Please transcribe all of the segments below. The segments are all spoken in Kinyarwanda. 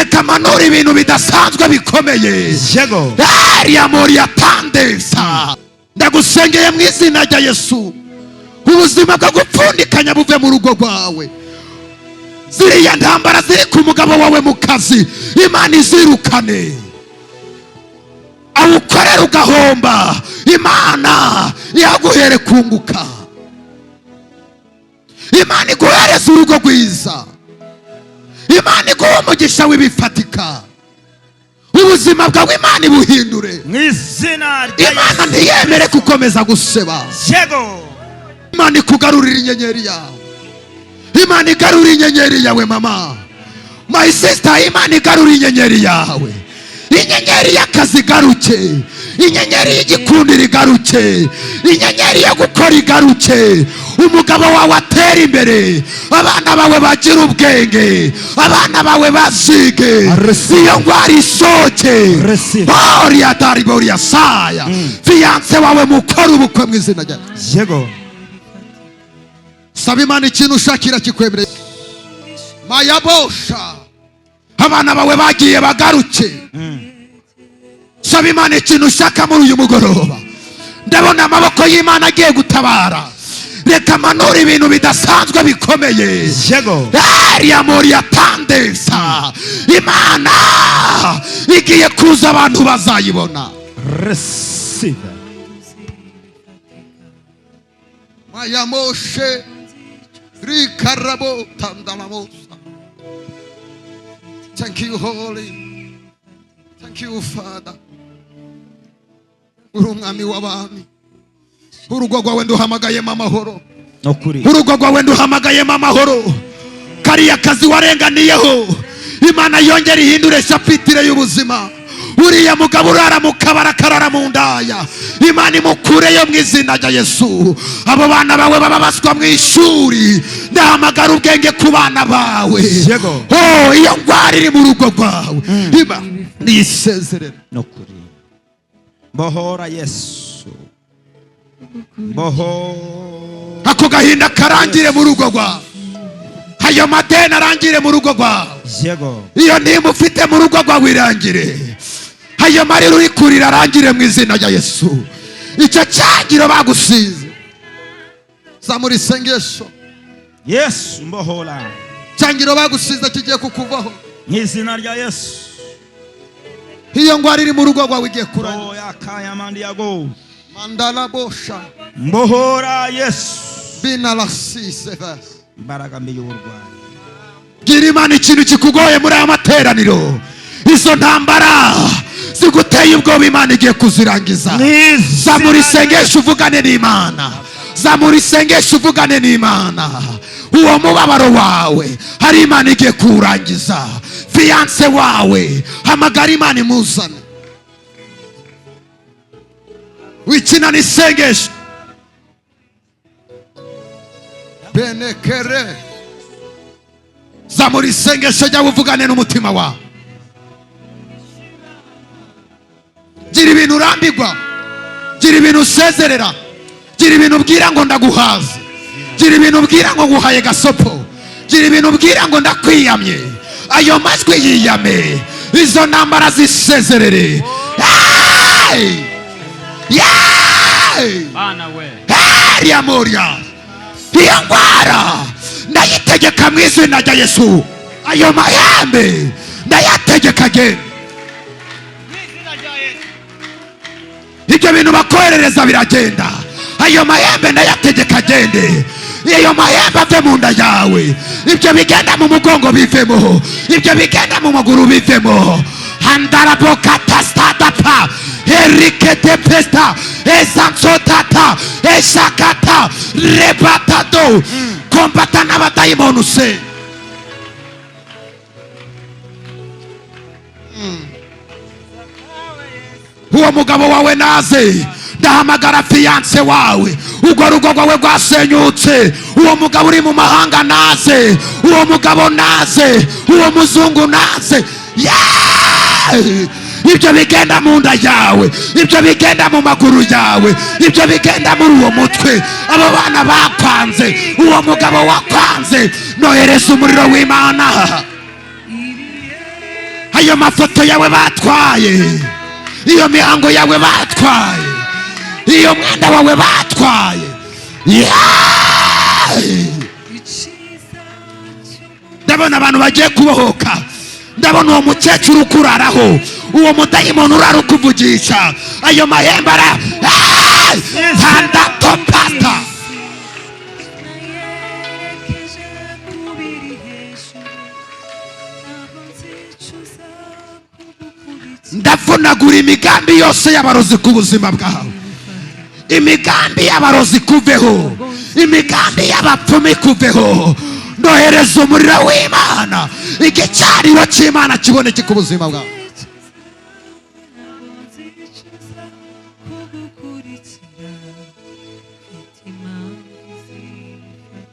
Reka manura ibintu bidasanzwe bikomeye. Yego. Ariya moriya tandesa, ndagusengeye mu izina rya Yesu, ubuzima bwo gupfundikanya buve mu rugo rwawe. Ziriya ntambara ziri ku mugabo wawe mu kazi, Imana izirukane. Awukorera ugahomba, Imana yaguhere kunguka. Imana iguhereza urugo rwiza, Imana iguha umugisha w'ibifatika. Ubuzima bwawe Imana ibuhindure. Mu izina rya Imana Yesu. ntiyemere gukomeza guseba. Yego. Imana ikugarurira inyenyeri yawe. Imana igarura inyenyeri yawe, mama, my sister. Imana igarura inyenyeri yawe. Inyenyeri y'akazi igaruke, inyenyeri y'igikundiro igaruke, inyenyeri yo gukora igaruke. Umugabo wawe atera imbere, abana bawe bagira ubwenge, abana bawe bazige. Receive. Iyo ndwara isohoke. Receive. Boria dari boria saya. Fiancé wawe mukora ubukwe mu izina rya Yego. Saba Imana ikintu ushakira kikwemereye. Mayabosha, abana bawe bagiye bagaruke. Saba Imana ikintu ushaka muri uyu mugoroba. Ndabona amaboko y'Imana agiye gutabara. Reka manura ibintu bidasanzwe bikomeye. Yego. Ariya moriya tandesa, Imana igiye kuza, abantu bazayibona. Receive. Mayamoshe rikarabo tandalamosa. Thank you, Holy. Thank you, Father. Uri umwami w'abami. Urugo rwawe nduhamagayemo amahoro. Nukuri. Urugo rwawe nduhamagayemo amahoro. Kariya kazi warenganiyeho, Imana yongera ihindure chapitre y'ubuzima. Uriya mugabo urara mu kabari, akarara mu ndaya, Imana imukureyo mu izina rya Yesu. Abo bana bawe baba baswa mu ishuri, ndahamagara ubwenge ku bana bawe. Yego. Oh, iyo ndwara iri mu rugo rwawe, Imana nisezerera. Nukuri. Bohora Yesu. Bohora. Ako gahinda karangire mu rugo rwawe, ayo madeni arangire mu rugo rwawe. Yego. Iyo nimba ufite mu rugo rwawe irangire, ayo marira uri kurira arangire mu izina rya Yesu. Icyo cyangiro bagusize, zamura isengesho. Yesu mbohora. Cyangiro bagusize kigiye kukuvaho. Mu izina rya Yesu. Iyo ndwara iri mu rugo rwawe igiye kurangira. Oya kaya mandi yago. Mandala bosha. Mbohora Yesu. Binarasise. Imbaraga mbi y'uburwayi. Gira Imana ikintu kikugoye muri aya materaniro. Izo ntambara ziguteye ubwoba, Imana igiye kuzirangiza. Zamura isengesho uvugane n'Imana. Zamura isengesho uvugane n'Imana. Uwo mubabaro wawe hari Imana igiye kuwurangiza. Fiancé wawe, hamagara Imana imuzane. Wikina n'isengesho. Benekere, zamura isengesho ryawe uvugane n'umutima wawe. Gira ibintu urambirwa, gira ibintu usezerera, gira ibintu ubwira ngo ndaguhaze, gira ibintu ubwira ngo nguhaye gasopo, gira ibintu ubwira ngo ndakwiyamye. Ayo majwi yiyame, izo ntambara zisezerere. Hey! Yeah! Bana we. Heriya moria, iyo ndwara ndayitegeka mu izina rya Yesu. Ayo mahembe ndayategeka agenda. Ibyo bintu bakoherereza biragenda. Ayo mahembe ndayategeka agende. Ayo mahembe ave mu nda yawe. Ibyo bigenda mu mugongo bivemo, ibyo bigenda mu maguru bivemo. Handarabokatastadapa eriketepesta esansotata eshakata rebatado kombata n'abadayimoni use. Uwo mugabo wawe naze. Ndahamagara fiancé wawe. Urwo rugo rwawe rwasenyutse, uwo mugabo uri mu mahanga naze, uwo mugabo naze, uwo muzungu naze. Yeah! Ibyo bigenda mu nda yawe, ibyo bigenda mu maguru yawe, ibyo bigenda muri uwo mutwe, abo bana bakwanze, uwo mugabo wakwanze, nohereza umuriro w'Imana. Ayo mafoto yawe batwaye, iyo mihango yawe batwaye, iyo mwenda wawe batwaye. Yeah! Ndabona abantu bagiye kubohoka. Ndabona uwo mukecuru ukuraraho, uwo mudayimoni urara ukuvugisha, ayo mahembe ara tandato pasta. Nayerekeje ku biri hejuru, ntabwo nzicuza kugukurikira. Ndavunagura imigambi yose y'abarozi ku buzima bwawe. Imigambi y'abarozi kuveho, imigambi y'abapfumu ikuveho. Ndohereza umuriro w'Imana, igicaniro cy'Imana kiboneke ku buzima bwawe. Ntabwo nzicuza kugukurikira, mfite impamvu zifatika.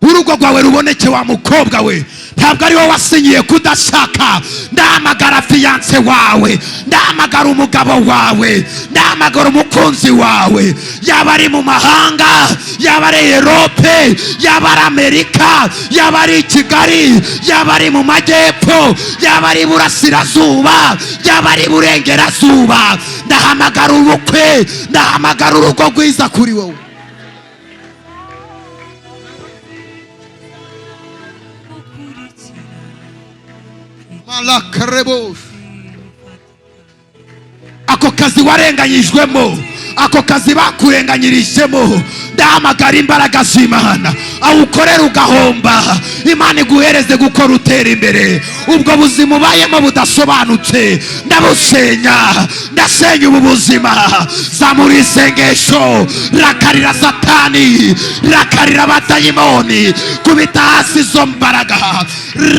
Urugo rwawe ruboneke. Wa mukobwa we, ntabwo ari wowe wasinyiye kudashaka. Ndahamagara fiancé wawe, ndahamagara umugabo wawe, ndahamagara umukunzi wawe, yaba ari mu mahanga, yaba ari Europe, yaba ari Amerika, yaba ari i Kigali, yaba ari mu majyepfo, yaba ari iburasirazuba, yaba ari iburengerazuba. Ndahamagara ubukwe, ndahamagara urugo rwiza kuri wowe. Gukurikira. Malakarebo. Ako kazi warenganyijwemo, ako kazi bakurenganyirijemo, ndahamagara imbaraga z'Imana. Aho ukorera ugahomba, Imana iguhereze gukora utera imbere. Ubwo buzima ubayemo budasobanutse, ndabusenya, ndasenya ubu buzima. Zamura isengesho, rakarira Satani, rakarira abadayimoni, kubita hasi izo mbaraga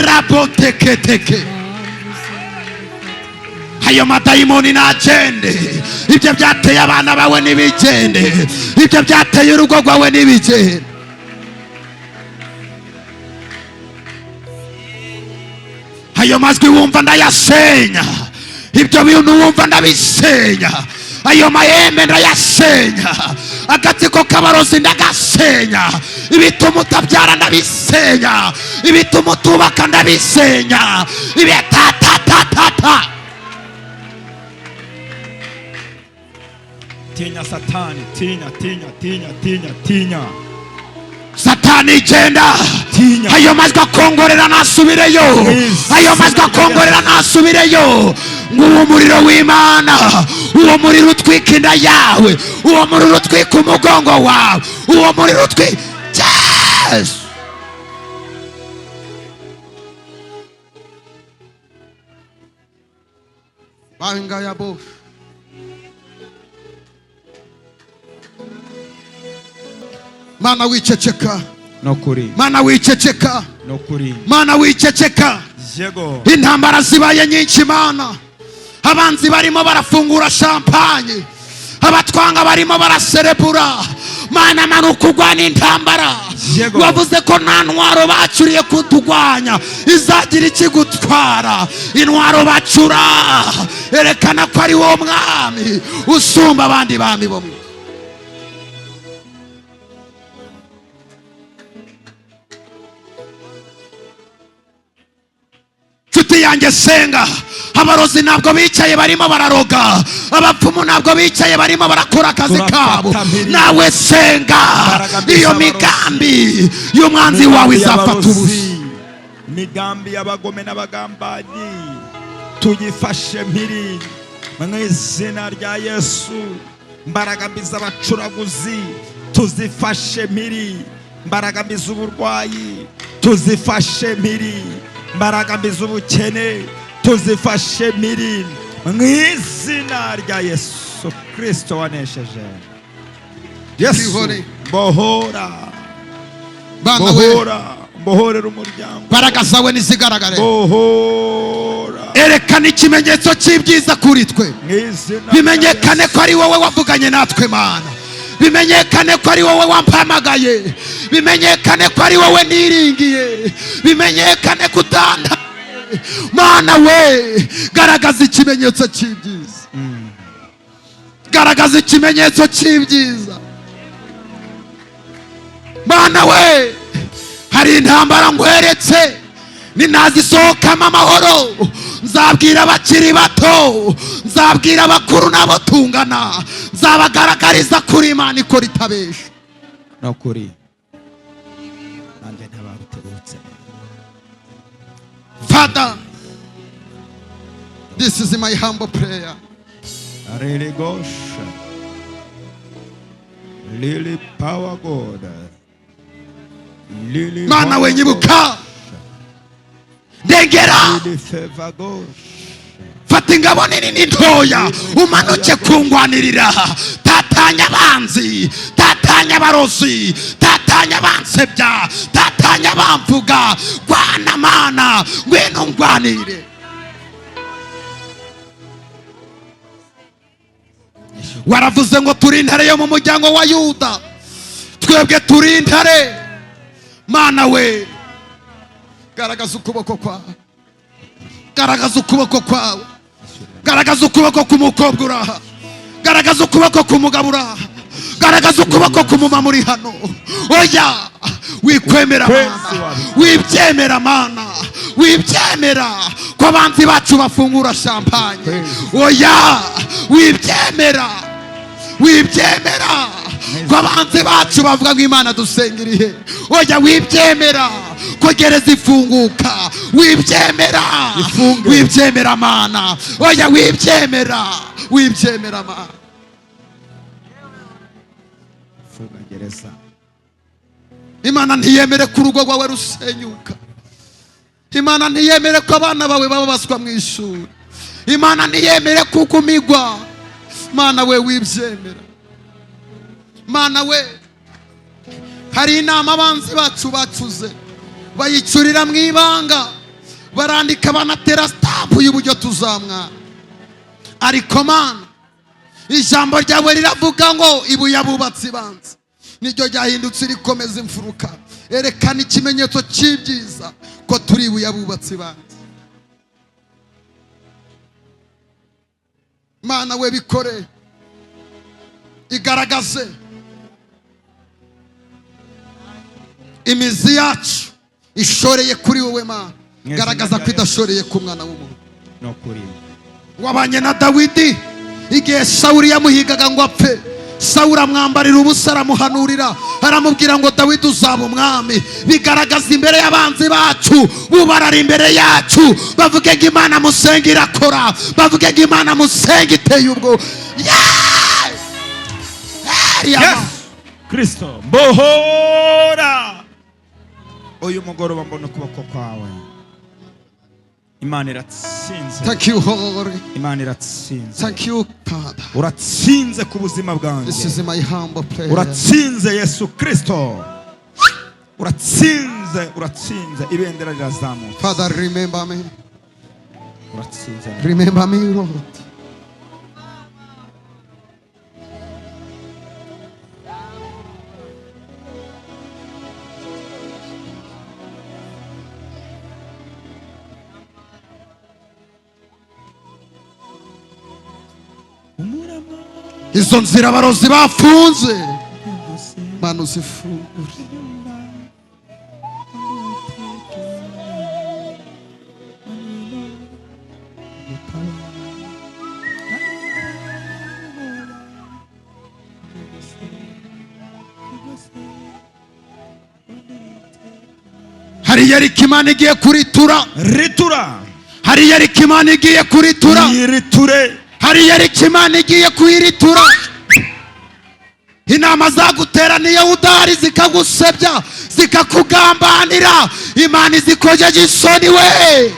raboteketeke. Ayo madayimoni nagende. Ibyo byateye abana bawe ntibigende, ibyo byateye urugo rwawe ntibigende. Ayo majwi wumva ndayasenya, ibyo bintu wumva ndabisenya, ayo mahembe ndayasenya, agatsiko k'abarozi ndagasenya, ibituma utabyara ndabisenya, ibituma utubaka ndabisenya, ibitatatatata. Tinya Satani, tinya, tinya, tinya, tinya, tinya. Satani igenda. Tinya. Ayo majwi akongorera nasubireyo. Ayo majwi akongorera nasubireyo. Ngo uwo muriro w'Imana, uwo muriro utwika inda yawe, uwo muriro utwika umugongo wawe, uwo muriro utwika. Yesu. Banga ya bo. Mana, wiceceka. No kuri. Mana, wiceceka. No kuri. Mana, wiceceka. Yego. Intambara zibaye nyinshi, Mana. Abanzi barimo barafungura champagne, abatwanga barimo baraserebura. Mana, manuka urwana intambara. Yego. Wavuze ko nta ntwaro bacuriye kutugwanya izagira ikigutwara. Intwaro bacura, erekana ko ari wowe mwami usumba abandi bami bo mu isi. Nshuti yanjye, senga. Abarozi ntabwo bicaye barimo bararoga, abapfumu ntabwo bicaye barimo barakora akazi kabo. Turafata mpiri. Nawe senga. Imbaraga mbi Iyo z'abarozi. migambi y'umwanzi wawe Migambi izafata ubusa. y'abarozi, migambi y'abagome n'abagambanyi, tuyifashe mpiri mu izina rya Yesu. Mbaraga mbi z'abacuraguzi tuzifashe mpiri, mbaraga mbi z'uburwayi tuzifashe mpiri, mbaraga mbi z'ubukene tuzifashe mpiri mu izina rya Yesu Kristo wanesheje. Yesu, Twihore. bohora. Bana we. Bohora, mbohorera umuryango. Imbaraga zawe nizigaragare. Bohora. Erekana ikimenyetso cy'ibyiza kuri twe. Mu izina rya Bimenyekane Yesu. ko ari wowe wavuganye natwe, Mana. Bimenyekane ko ari wowe wampamagaye, bimenyekane ko ari wowe niringiye, bimenyekane ko utanda. Mana we, garagaza ikimenyetso cy'ibyiza, garagaza ikimenyetso cy'ibyiza. Mana we, hari intambara nkweretse. Ninazisohokamo amahoro, nzabwira abakiri bato, nzabwira abakuru n'abo tungana, nzabagaragariza kuri Imana ikora itabesha. No kuri nanjye ntabarutebutse. Father, this is my humble prayer. Really gosh, really power God, really Mana we, nyibuka, ndengera. Really favor God. Fata ingabo nini n'intoya, umanuke kungwanirira. Tatanya abanzi, tatanya abarozi, tatanya abansebya, tatanya abamvuga. Rwana Mana, ngwino ngwanire. Waravuze ngo turi intare yo mu muryango wa Yuda. Twebwe turi intare. Mana we, garagaza ukuboko kwawe, garagaza ukuboko kwawe, garagaza ukuboko k'umukobwa uraha, garagaza ukuboko k'umugabo uraha, garagaza ukuboko k'umumama uri hano. Oya, wikwemera Mana, wibyemera Mana, wibyemera ko abanzi bacu bafungura champagne. Oya, wibyemera, wibyemera ko abanzi bacu bavuga ngo Imana dusenga irihe. Oya, wibyemera ko gereza ifunguka. Wibyemera. Ifunge. Wibyemera Mana. Oya, wibyemera, wibyemera Mana. Funga gereza. Imana ntiyemere ko urugo rwawe rusenyuka. Imana ntiyemere ko abana bawe baba baswa mu ishuri. Imana ntiyemere ko ugumigwa. Mana we, wibyemera. Mana we, hari inama abanzi bacu bacuze, bayicurira mu ibanga, barandika, banatera stamp y'uburyo tuzamwara. Ariko Mana, ijambo ryawe riravuga ngo ibuye abubatsi banze niryo ryahindutse rikomeza imfuruka. Erekana ikimenyetso cy'ibyiza ko turi ibuye abubatsi banze. Mana we, bikore, igaragaze. Imizi yacu ishoreye kuri wowe Mana. Mwese Garagaza ko rya Yesu. idashoreye ku mwana w'umuntu. No kuri. Wabanye na Dawidi igihe Sawuli yamuhigaga ngo apfe. Sawuli amwambarira ubusa, aramuhanurira, aramubwira ngo Dawidi uzaba umwami. Bigaragaza imbere y'abanzi bacu, bubarara imbere yacu, bavuge ngo Imana musenga irakora, bavuge ngo Imana musenga iteye ubwo. Yes! Yes! Yes, Kristo, mbohora uyu mugoroba, mbona ukuboko kwawe. Imana iratsinze. Thank you, Holy. Imana iratsinze. Thank you, Father. Uratsinze ku buzima bwanjye. This is my humble prayer. Uratsinze Yesu Kristo, uratsinze, uratsinze, ibendera rirazamutse. Father, remember me. Uratsinze. Remember me, Lord. Izo nzira abarozi bafunze, Mana, uzifungure. Hari Yeriko Imana igiye kuritura. Ritura. Hari Yeriko Imana igiye kuritura. Yiriture. Hari Yeriko Imana igiye kuyiritura. Inama zaguteraniye udahari, zikagusebya, zikakugambanira, Imana izikojeje isoni we,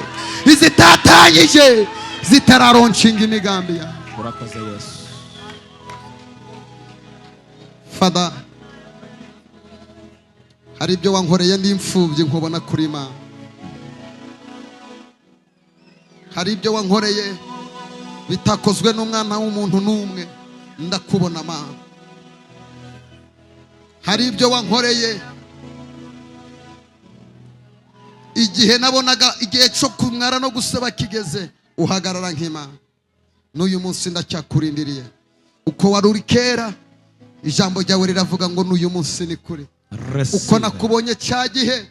izitatanyije zitararonshinga imigambi yawe. Urakoze Yesu. Father, hari ibyo wankoreye ndi imfubyi nkubona kuri Imana. Hari ibyo wankoreye bitakozwe n'umwana w'umuntu n'umwe, ndakubona Mana. Hari ibyo wankoreye igihe nabonaga igihe cyo kumwara no guseba kigeze, uhagarara nk'Imana. N'uyu munsi ndacyakurindiriye. Uko wari uri kera, ijambo ryawe riravuga ngo n'uyu munsi ni kuri. Uko Receive. nakubonye cya gihe,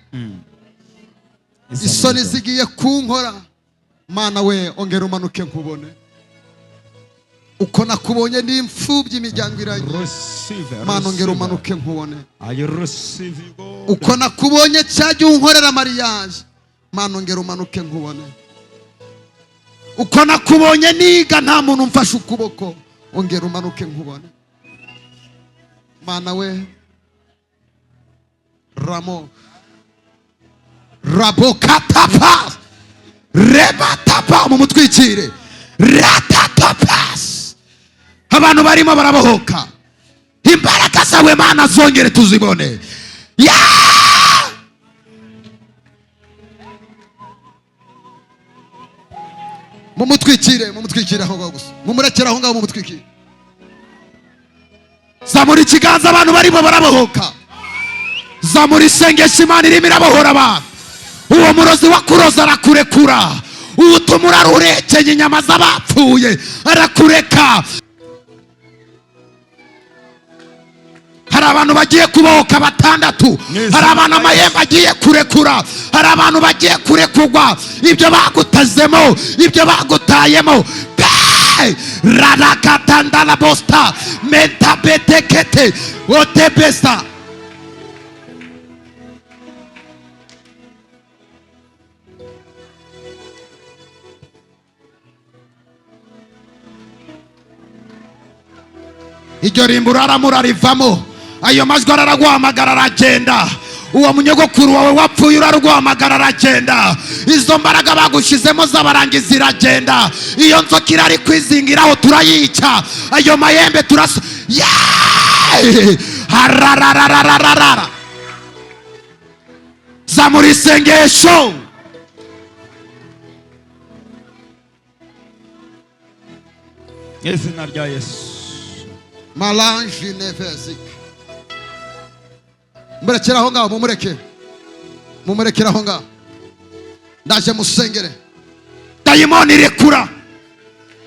Isoni zigiye kunkora. Mana we, ongera umanuke nkubone uko nakubonye n'imfubyi, imiryango iragiye. Receive. Mana, ongera Receive. umanuke nkubone I receive you, God. uko nakubonye cyajya unkorera mariage. Mana, ongera umanuke nkubone uko nakubonye niga nta muntu umfashe ukuboko. Ongera umanuke nkubone, Mana we. Ramo rabokatapa rebatapa, mumutwikire ratatapas. Abantu barimo barabohoka. Imbaraga zawe, Mana, zongere tuzibone ya. Mumutwikire, mumutwikire aho ngaho gusa, mumurekere aho ngaho, mumutwikire. Zamura ikiganza, abantu barimo barabohoka. Zamura isengesho, Imana irimo irabohora abantu. Uwo murozi wakuroza arakurekura, uwutuma urarurekeye inyama z'abapfuye arakureka. Hari abantu bagiye kubohoka batandatu. Hari abantu amahembe agiye kurekura, hari abantu bagiye kurekurwa ibyo bagutazemo, ibyo bagutayemo. Hey! Rarakatandalabosta mentabetekete otebesa. Iryo rimbo uraramura rivamo, ayo majwi araraguhamagara aragenda. Uwo munyogokuru wawe wapfuye uraruguhamagara aragenda. Izo mbaraga bagushyizemo z'abarangizi ziragenda. Iyo nzoka irari kwizingiraho turayica, ayo mahembe turasa. Yeee! Harararararara. Zamura isengesho. Izina rya Yesu. Malange nevesik. Murekere aho ngaho, mumureke, mumurekere aho ngaho. Ndaje musengere. Dayimoni, rekura.